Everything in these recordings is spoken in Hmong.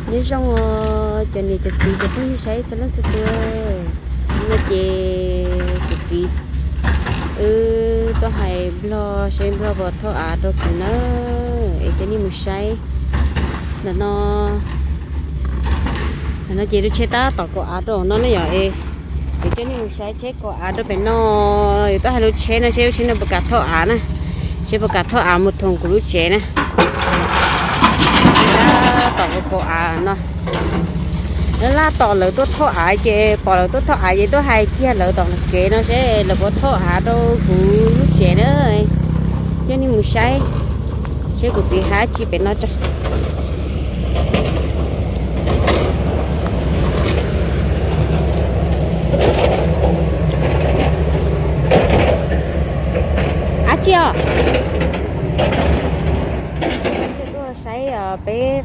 Nyob zoo cov niam cov txiv cov phooj ywg saib txhua leej txhua tus. No ces kuv txiv wb tuaj hais Nplog seb Nplog puas thauj av rau kuv na, es coj nej mus saib. Ntawm no, ntawm no ces lub tsheb tab tom kaus av rau no ne yom, es coj nej mus saib tsheb kaus av rau pem no. Yus tuaj hais lub tsheb no seb lub tsheb no puas kam thauj av na, seb puas kam thauj av mus thoom kuv lub tsev na. Tab tom kaus av no. Laj tom lawv tuaj thauj av ces pom lawv tuaj thauj av ces tuaj hais kiag lawv tom kev no seb lawv puas thauj av rau kuv lub tsev na. Coj nej mus saib seb kuv txiv hais dab tsi pem no tso. Dab tsi os? Tuaj saib peb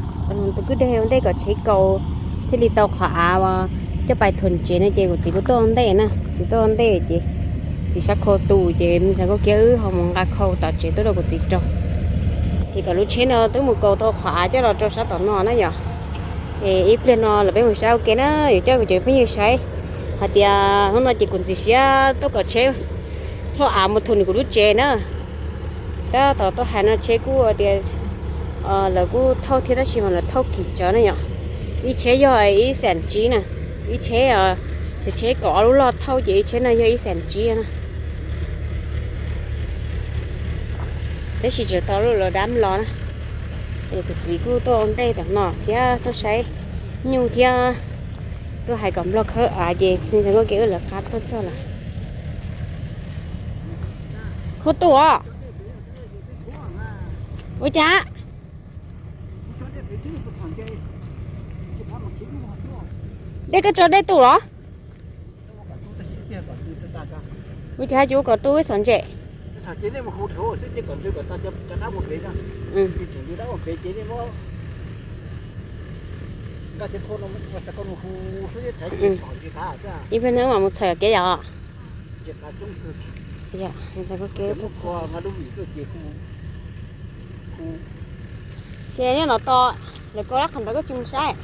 tus kwj deg ua ntej kom tsheb kaus thiaj li tau qhov av coj pais thoom tsev no ces kuv txiv kuj tuaj ua ntej na, txiv tuaj ua ntej ces txiv sab khau tus ces me ntxhais Nkauj Kiab wb ho mus nqa khau tom tsev tuaj rau kuv txiv rau. Ces kom lub tsheb no twb mus kaus tau qhov av coj los rau sab tom no na yom. Es ib pliag no los peb mus saib ua ke na, yuav coj kuv cov phooj ywg saib hais tias hnub no ces kuv ntxim siab tuaj kom tsheb thauj av mus thoom kuv lub tsev na. Tab tom tuaj hais no tsheb kuj tias lawv kuj thauj thiab tab sis mas lawv thauj kim tsawv na yom. Ib tsheb yog ib xees tsib na, ib tsheb, cov tsheb kaum ob lub loj thauj ces ib tsheb no yog ib xees tsib na. Tab sis tseem tau lub lawv dab los na. Es kuv txiv kuj tuaj ua ntej tom no thiab tuaj saib nyuj thiab tuaj hais kom Nplog khawb av ces me ntxhais Nkauj Kiab wb lawv qab tuaj txog lawm. Khuj tus os. Ua cas? Dej koj tso dej tus los? Ua cas hais tsis ua kom tu ib xom ntsem? Ib pliag no mam mus txhawm kev yom. Ces nyob no to, lawv kaus dab qhov ntawd koj tsis mus saib.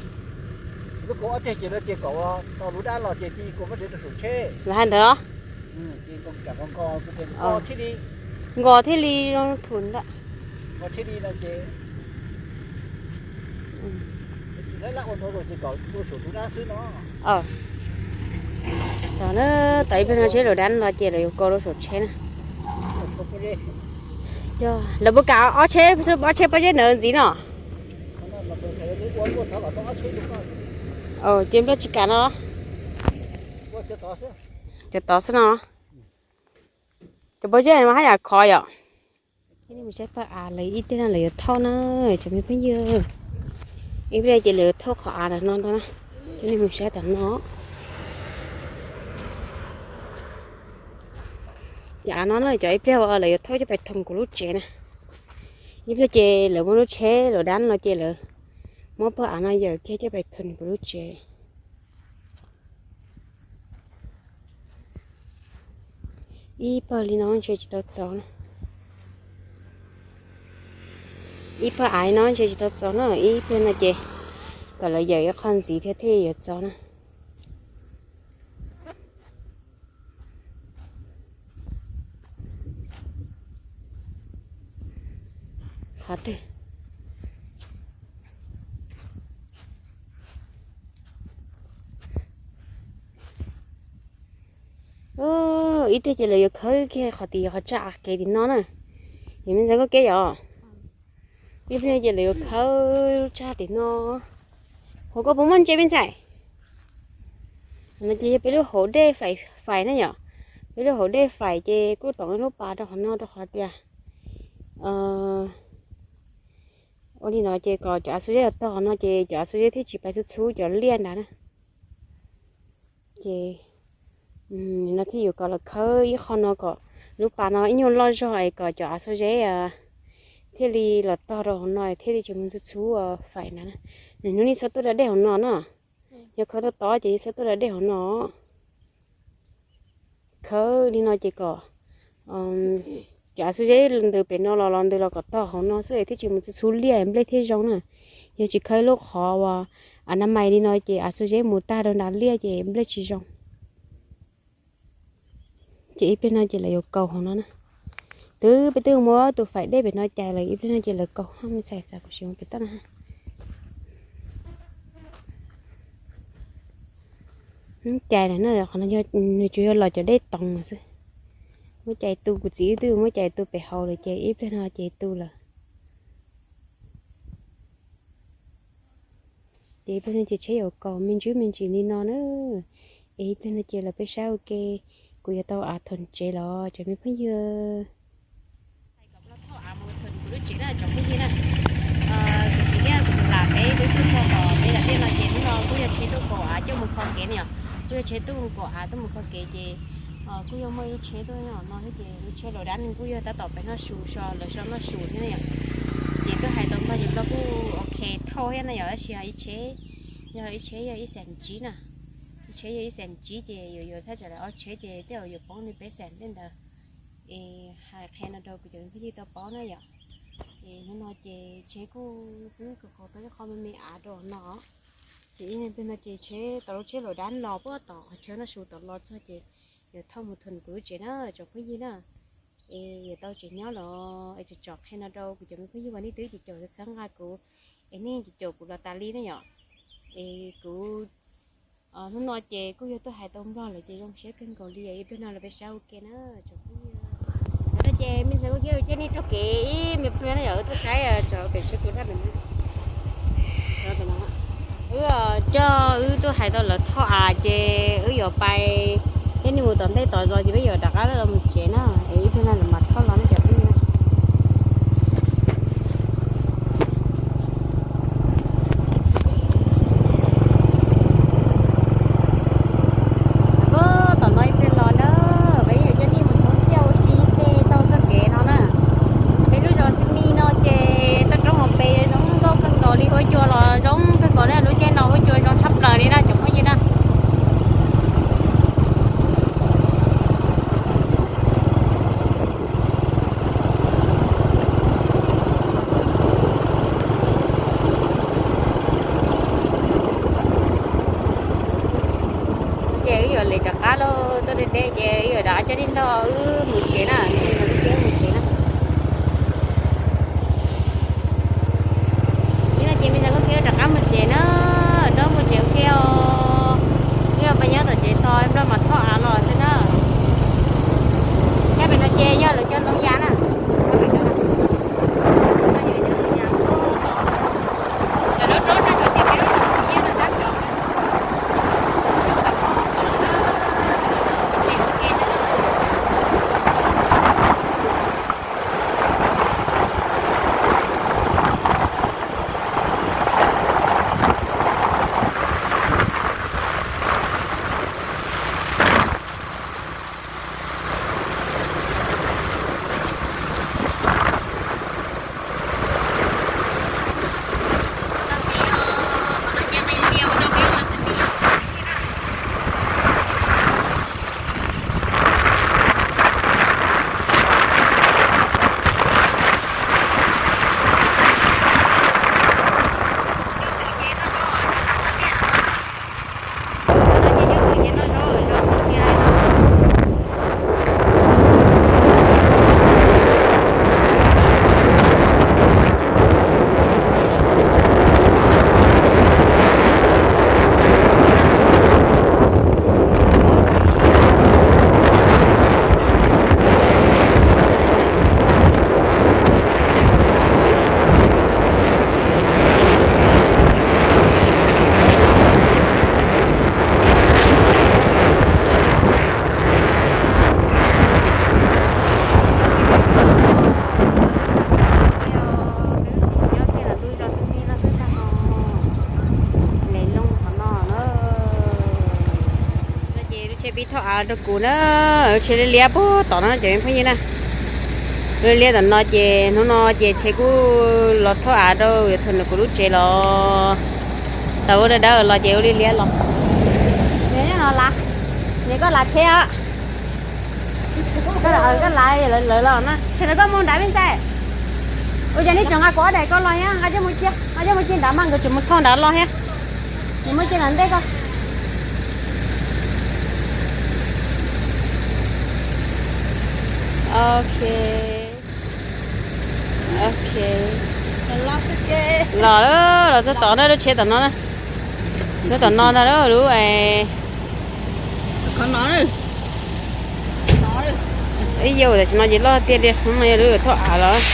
Lawv hais ntawd los? Nkos thiaj li thum ntawd. Tau ib pliag no tsheb lawv dab los ces lawv yuav kaus rau saum tsheb na. Lawv puas kam ob tsheb, ob tsheb pob zeb ntawd ntxiv no? Ces Nplog tsis kam no. Cov tod xwb no. Cov pob zeb no mas haj yam khov yom. Coj nej mus saib pawg av lawv ib teg no lawv yuav thauj na, cov me phooj ywg. Ib pliag ces lawv yuav thauj qhov av ntawm no ntag na. Coj nej mus saib tom no. Cov av no na cov ib pliag lawv yuav thauj coj pais thoom kuv lub tsev na. Ib pliag ces lawv muab lub tsheb lawv dab no ces lawv muab pawg av no yawm kiag coj pais thoom kuv lub tsev. Ib pawg li no ntshe tsis tau txaus na. Ib pawg av li no ntshe tsis tau txaus na, ib pliag no ces kom lawv yawm ib qho ntxiv thiab thiaj yuav txaus na. Qhov twg? Ib teg ces lawv yuav khawb kiag qhov tim qhov tsag kev tim no na. Yog me ntxhais Nkauj Kiab yom. Ib pliag ces lawv yuav khawb lub tsag tim no. Hauv koj puas muaj ntses me ntxhais? No ces yog peb lub hauv dej fais na yom. Peb lub hauv dej fais ces kuj toom ib lub pas rau qhov no rau qhov tias ua li no ces kom cov av xuab zeb los tog qhov no ces cov av xuab zeb thiaj tsis pais txhub txhub cov liaj ntawd na. Ces no thiaj yuav kom lawv khawb ib qho no kom lub pas no ib nyuag loj zog es kom cov av xuab zeb thiaj li los tog rau hauv no thiaj li tsis mus txhub txhub fais ntawd na. Nws hnub nej txhob tuaj da dej hauv no na. Yog khawb tob tob ces txhob tuaj da dej hauv no. Khawb li no ces kom cov av xuab zeb ntws pem no los los ntws los kom tog hauv no xwb thiaj tsis mus txhub txhub liaj nplej thiaj zoo na. Yog tsis khaws lub qhov uas a na mais li no ces a xuab zeb mus tag rau nram liaj ces nplej tsis zoo. Ces ib pliag no ces lawv yuav kaus hauv no na. Twb peb twb muab tus faim dej pem no cais lawm, ib pliag no ces lawv kaus haj me ntxhais, txav kuv sim mus pem toj na. Cais lawm na, qhov no yog nws tsuas yog los cov dej toov lawm xwb. Muab cais tu, kuv txiv wb twb muab cais tu pem hauv lawm ces ib pliag no ces tu lawm. Ces ib pliag no ces tsheb yuav kaus me ntsis me ntsis li no na. Es ib pliag no ces los peb saib ua ke, kuv yuav tau av thoom tsev los tsev me phooj ywg. Kuv lub tsev na tsoom phooj ywg na, kuv txiv thiab kuv tus lam peb twb tuaj txog tom peb daim liaj no ces hnub no kuj yog tsheb tuaj kaum av coj mus kho kev na yom. Kuj yog tsheb tuaj mus kaum av tuaj mus kho kev ces kuj yog muaj ib lub tsheb tuaj no thiab ces lub tsheb laus dab neeg kuj yog tab tom pem noj su so, lawv so noj su thiab na yom. Ces twb hais tau Nplog ces Nplog kuj ok thauj thiab na yom, tab sis ho ib tsheb, yog ib tsheb yog ib xees tsib na, ib tsheb yog ib xees tsib ces yuav yuav thaj tsam lawv ob tsheb ces tej zaum yuav poob li peb xees tej ntawd. Es hais qhia no rau kuv cov me phooj ywg tau paub na yom. Es hnub no ces tsheb kuj twb kaus kaus tau ib qho me me av rau no. Ces ib pliag no ces tsheb tau lub tsheb laus dab los puag tom qhov chaw noj su tom los txog ces yuav thauj mus thoom kuv lub tsev na tsoom phooj ywg na. Es yuav tau tsev nyob los es tsom tsom qhia no rau kuv cov me phooj ywg uas nej twb ces caum txhawb nqa kuv, es nej ces caum kuv los tas li na yom. Es kuv hnub no ces kuj yog tuaj hais tau Nplog lawm ces zoo siab kawg nkaus li, ib pliag no los peb saib ua ke na tsoom phooj ywg. Ces me ntxhais kuj cia li tog kev ib me pliag na yom, wb tuaj saib tso pem sab kuv dab pem no. Wb coj wb tuaj hais tau lawv thauj av ces wb yuav pais, thiab nej mus tom ntej tod los ces peb yuav rov qab los mus tsev na, es ib pliag no lawv mam thauj los na cov phooj ywg. Tom no ib pliag los na, peb yuav coj nej mus thoob thiaj ua si tej tau txoj kev no na. Peb lub zos Xeeb Mis no ces toj roob hauv pes zoo nkauj kawg nkaus li, huab cua los zoo kawg nkaus na, lub caij no huab cua zoo tshaj plaws li na cov phooj ywg na. Ces wb yuav lem rov qab lauj, tuaj deb deb ces wb yuav rov qab coj nej nrog wb mus tsev na, wb thiab mus tsev na. Ib no ces me ntxhais kuj thiab rov qab mus tsev na, rov mus tsev ua ke os. Wb yuav pais nyob tom tsev tos Nplog mam thauj av los xwb na. Saib pem no ces yog lawv cov ntoo ya na. Ces lub tsheb pib thauj av rau kuv na, lub tsheb liab liab puag tom no cov phooj ywg na. Lub liab tom no ces hnub no ces tsheb kuj los thauj av rau yuav thoom kuv lub tsev los. Tau lub dawb dawb los ces ua liab liab los. Nws koj lav tsheb os. Koj lav lawv los na, tsheb no koj mus nrad me ntxhais. Ua cas nej tseem nqa kuv ob daim ko los thiab? Nqa coj mus cia, nqa coj mus cia nrad mas nkawd tseem mus thauj nrad los thiab. Nws muaj cia nrad ntej ko. Ok. Ok. Los, los txog tom na, lub tsheb tom no na. Lub tom no ntag, lub, lub, ib yam tam sim no ces loj tiag tiag, no yog lub thauj av los.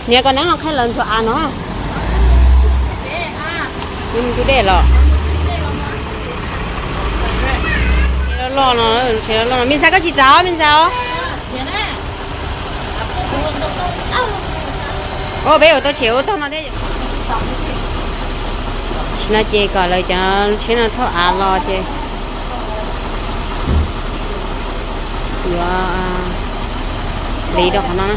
Niam, koj neb los qhia lawv ntxuav av no. Tus dej los. Loj loj no, loj loj no. Me ntxhais koj tsis txav, me ntxhais os. Peb yuav tau tshem ua tog no thiab. Tam sim no ces kom lawv cov tsheb no thauj av los ces yuav hliv rau qhov no na.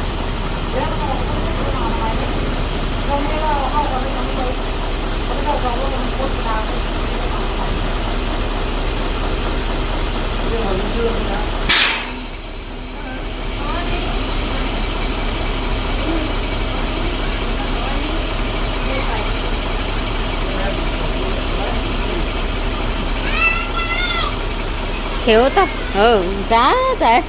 Tsheb ua tog, ntxav ntxav.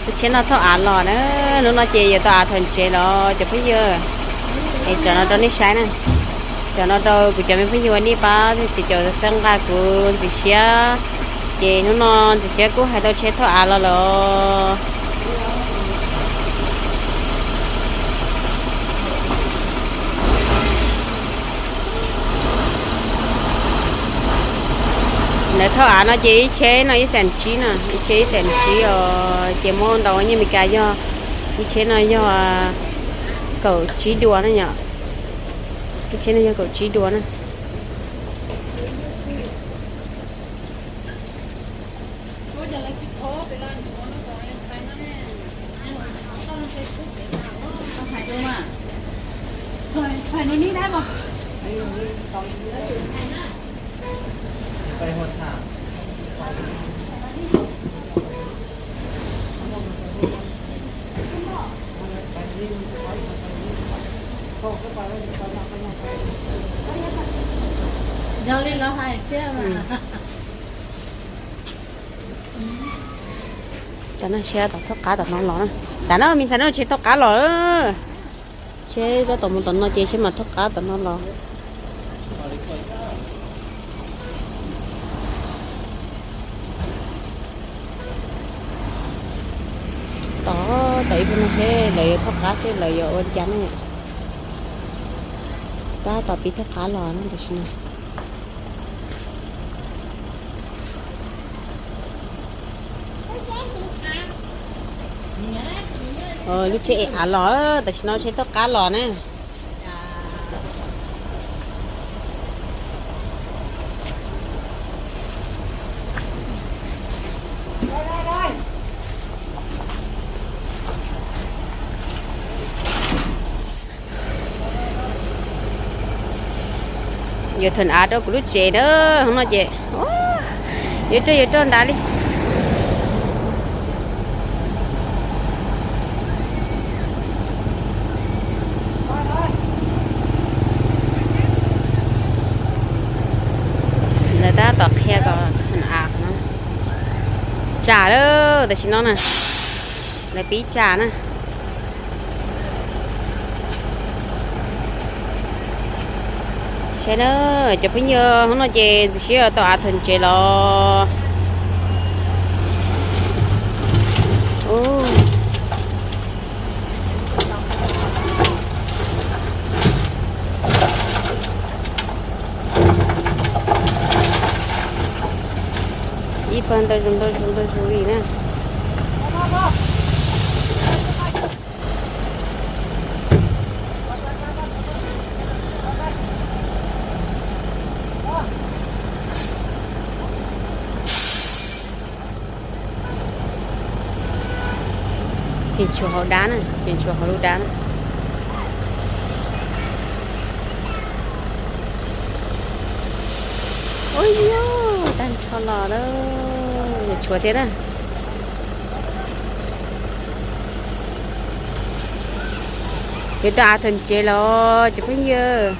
Tus tsheb no thauj av los na. Hnub no ces yuav tau av thaum tsev los cov phooj ywg. Es tso no rau nej saib na. Tso no rau kuv cov me phooj ywg uas nej pab thiab cov txhawb nqa kuv ntxim siab. Ces hnub no ntxim siab kuj hais tau tsheb thauj av los lawm. Lawv thauj av no ces ib tsheb no ib xees tsib na, ib tsheb ib xees tsib os, ces muab ntaus nyiaj Meskas yog ib tsheb no yog kaum tsib duas na yom. Ib tsheb no yog kaum tsib duas na. Yog li lawv hais thiab mas. Tam no seb tom thauj qab tom no los na. Tam no me ntxhais no tsheb thauj qab los. Seb tab tom mus tom no ces seb mam thauj qab tom no los. Tom, tom ib pliag no seb lawv yuav thauj qab seb lawv yuav ua li cas ne. Tab tom pib thauj qab los no tam sim no. Lub tsheb ev av los, tam sim no tsheb thauj qab los na. Yuav thauj av rau kuv lub tsev na, hnub no ces yuav rau yuav rau nrad li. Lawv tab tom qhia kom thauj av no. Tsam lawm tam sim no na, lawv pib tsam na. Saib na, cov phooj ywg, hnub no ces ntxim siab tau av thauj tsev los. Ib pawg ntau zus ntau zus ntau zus li na. Tseem tshuav hauv dab na, tseem tshuav hauv lub dab na. Ua yog tag nrho los lawm, tshuav thiab na. Yuav rau av tom tsev los cov phooj ywg.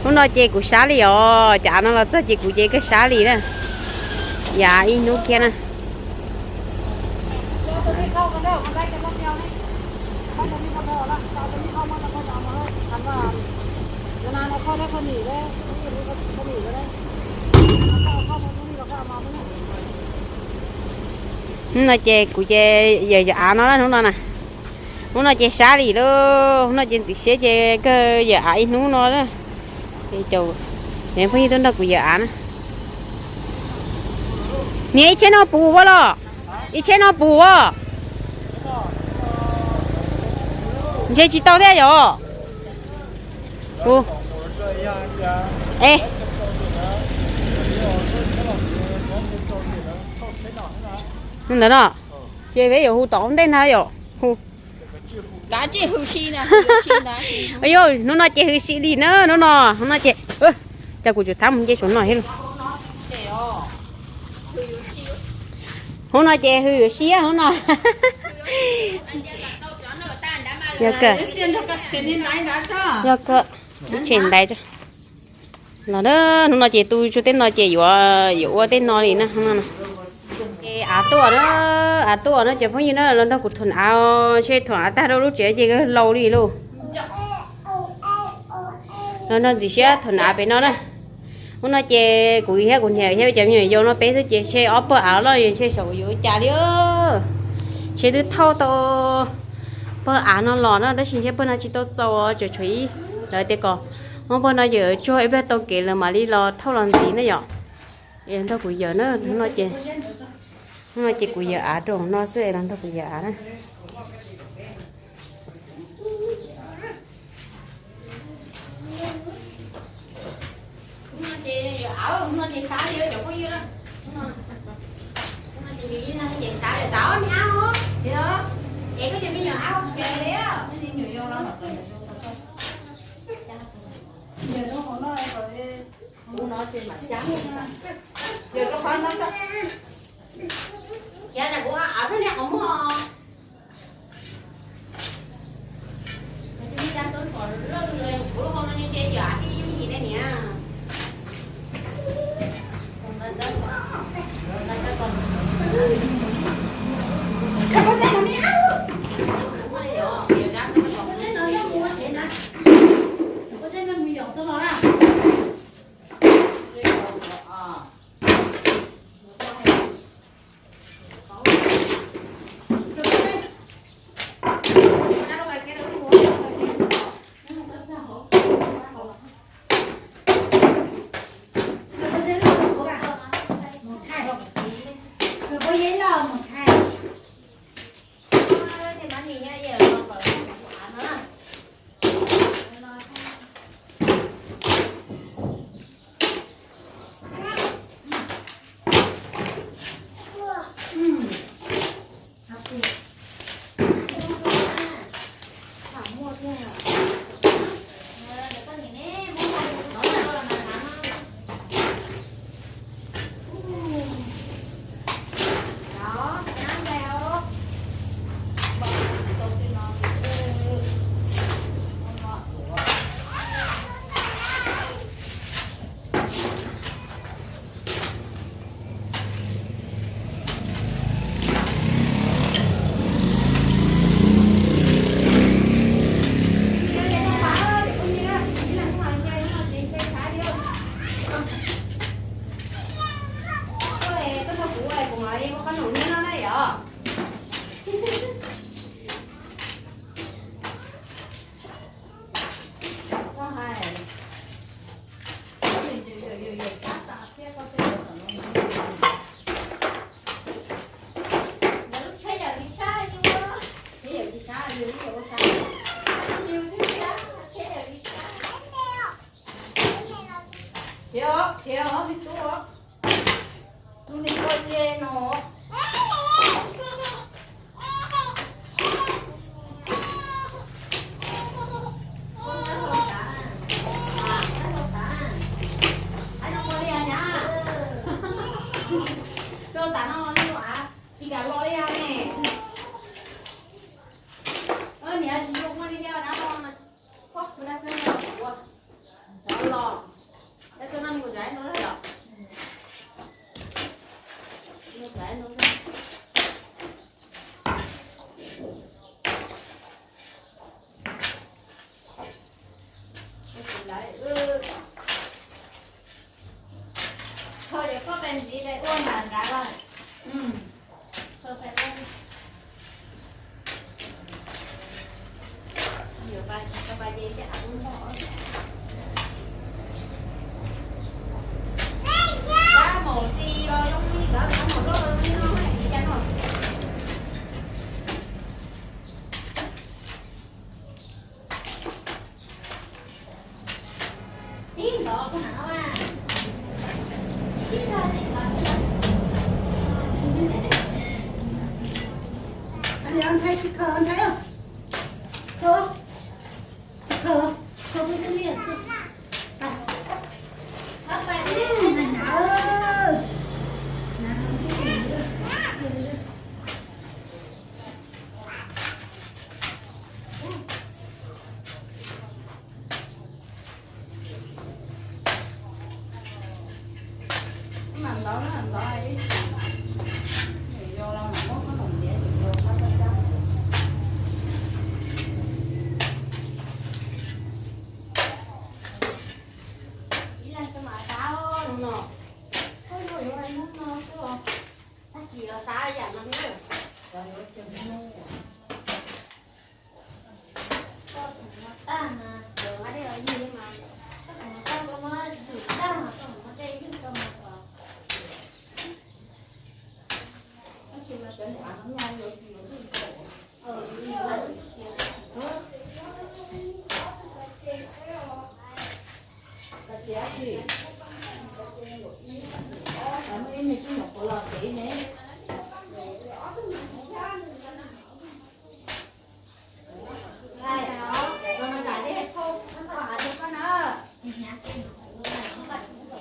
Hnub no ces kuv sab li os, cov av no los txog ces kuv ces kawg sab li na. Yav ib hnub kiag na. Hnub no ces kuv ces yawm yawm av no na hnub no na. Hnub no ces sab li lauj, hnub no ces ntxim siab ces kawg yawm av ib hnub no na. Ces phooj ywg tuaj nrog kuv yawm av na. Niam, ib tsheb no puv ua los? Ib tsheb no puv ua? Ntshe tsis tau thiab yom. Puv. E, ntawd no. Ces peb yuav hu tom ntej na yom, hu. Yog, hnub no ces hws si li na, hnub no, hnub no ces, cas kuv tsum thab mus nce saum no thiab lauj. Hnub no ces hws yuav si hnub no. Yog kawg, yog kawg, tshem ntaiv tso. Los na, hnub no ces tu tsua tej no ces yuav, yuav ua tej no li na. Av tuaj na, av tuaj na cov phooj ywg na, los nrog kuv thoom av, ntshe thoom av tag rau lub tsev ces laus li lauj. Los nrog ntxim siab thoom av pem no na. Hnub no ces kuv thiab kuv niam thiab cov me nyuam yaus no peb xwb ces ntshe ob pawg av los ntshe saum yuav cas li. Ntshe twb thauj tau pawg av no los na, tab sis ntshe pawg no tsis tau txaus, tseem tshuav ib, lawv tias kom muab pawg no yawm tsuag ib pliag tau kev lawv mam li los thauj los ntxiv na yom. Nrog kuv yawm na, hnub no ces kuv yawm av rau no xwb, los nrog kuv yawm av na.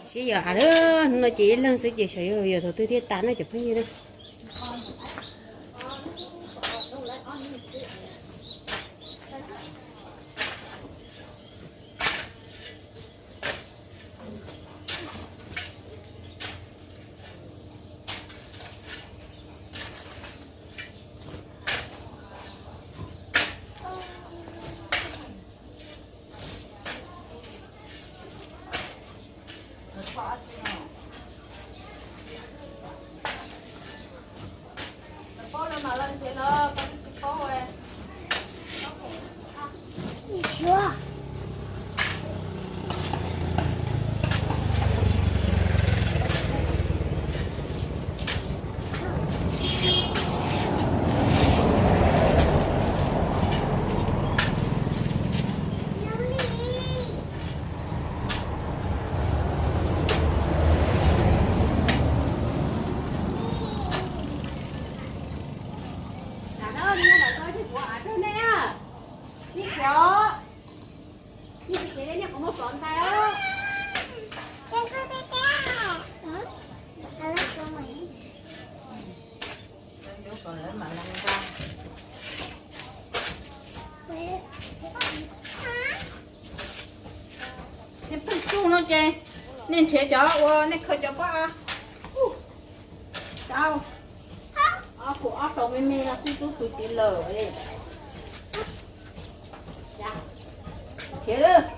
Sib yos hav lawm, hnub no ces ib leeg xwb ces xyov yuav yos thaum twg thiaj tas na cov phooj ywg na. Nej pheej tsuj no ces nej nrhiav cov uas nej khaws cov pob av. Cov ob phuam ob hlau me me no xwb tub kwv tij lawm. Khiav lawm.